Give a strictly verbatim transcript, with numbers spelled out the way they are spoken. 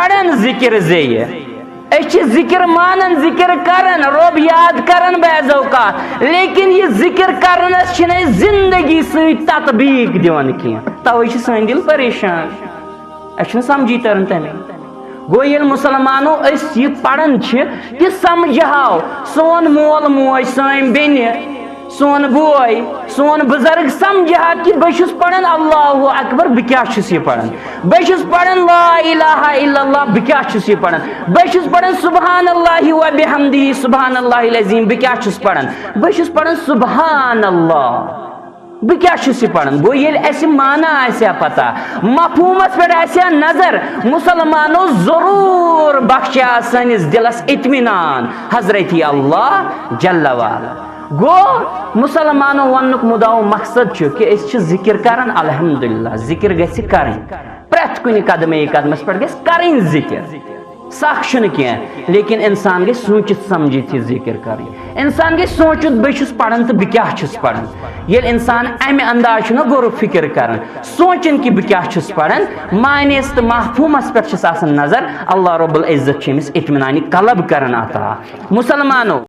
پڑان ذکر زیہِ۔ أسۍ چھِ ذکر مانان، ذکر کران، رۄب یاد کران بعض اوقات، لیکن یہِ ذکر کرنس چھِنہٕ أسۍ زندگی سۭتۍ تطبیق دِوان کینٛہہ۔ توے چھِ سٲنۍ دِل پریشان، اَسہِ چھُنہٕ سمجھی تران تَمے۔ گوٚو، ییٚلہِ مُسلمانو أسۍ یہِ پران چھِ، تہِ سمجھاو سون مول موج، سٲنۍ بیٚنہِ، سون بوے، سون بزرگ سمجھا کہِ بہٕ چھُس پران اللہ اکبر، بہٕ کیٛاہ چھُس یہِ پران؟ بہٕ چھُس پران لا الہ الا اللہ، بہٕ کیٛاہ چھُس یہِ پران؟ بہٕ چھُس پران سبحان اللہ و بحمدہ، سبحان اللہ العظیم، بہٕ کیٛاہ چھُس پران؟ بہٕ چھُس پران سبحان اللہ، بہٕ کیٛاہ چھُس یہِ پران؟ گوٚو، ییٚلہِ اَسہِ معنی آسہِ ہا پتہ، مفہوٗمس پٮ۪ٹھ آسہِ ہا نظر، مُسلمانو ضروٗر بخشہِ ہا سٲنِس دِلس اطمینان حضرت اللہ جل وعلا۔ گوٚو، مُسلمانو وننُک مُدعا و مقصد چھُ کہِ أسۍ چھِ ذِکِر کران، الحمدللہ، ذِکِر گژھِ کرٕنۍ۔ پرٛٮ۪تھ کُنہِ قدمے قدمس پٮ۪ٹھ گژھِ کرٕنۍ ذِکِر۔ سخ چھُنہٕ کینٛہہ، لیکن انسان گژھِ سوٗنٛچِتھ سمجھِتھ یہِ ذِکِر کرٕنۍ۔ انسان گژھِ سوٗنٛچُن، بہٕ چھُس پران تہٕ بہٕ کیٛاہ چھُس پران۔ ییٚلہِ انسان امہِ انداز چھُنہ غور و فکر کران، سونٛچان کہِ بہٕ کیٛاہ چھُس پران، معنیس تہٕ مفہوٗمس پٮ۪ٹھ چھس آسان نظر، اللہ رب العزت چھُ أمِس اطمینانِ قلب کران عطا۔ مُسلمانو،